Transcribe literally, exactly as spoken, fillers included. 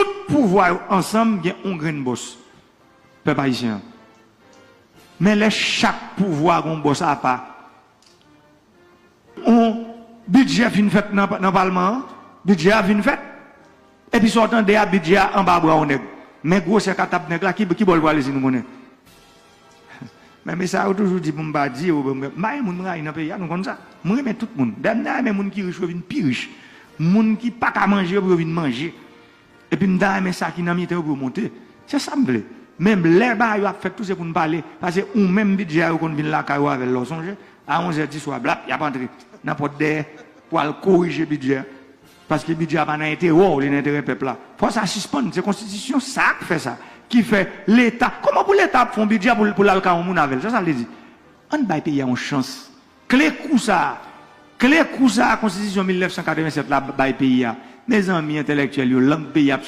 Tout pouvwa yo ansanm gen yon grenn bòs, pèp ayisyen an. Men lè chak pouvwa gen yon bòs apa, yon bidjè fin fèt nan, nan palman an, bidjè a fin fèt, epi sa w tande a, bidjè a anba bra yon nèg. Men gwosè katab nèg la, ki, ki bò l prale si nou konnen? Men mesaj yo toujou di pou m pa di yo, m pa gen moun m rayi nan peyi a, nou konn sa. Mwen renmen tout moun. Dayè m ta renmen moun ki rich yo vin pi rich. Moun ki pa ka manje yo pou yo vin manje. Epi m ta renmen sa ki nan mitan yo pou yo monte. Se sa m vle. Men lè bagay yo ap fèt tou se pou n pale. Paske ou menm bidjè a yo konn vin lakay ou avè l lè w sonje. A onzè di swa blap, y ap antre nan pòt dèyè pou al korije bidjè a. Paske bidjè a pa nan enterè w, li nan enterè pèp la. Fò sa sispann. Se konstitisyon sa k fè sa. Ki fè Leta. Kòman pou Leta ap fè yon bidjè pou, pou l al ka yon moun avè l? Sa sa vle di? Ann bay peyi a yon chans. Kle kou sa a, kle kou sa a konstitisyon mil nèf san katreven sèt la bay peyi a. Mezanmi, entèlektyèl yo, lang peyi a ap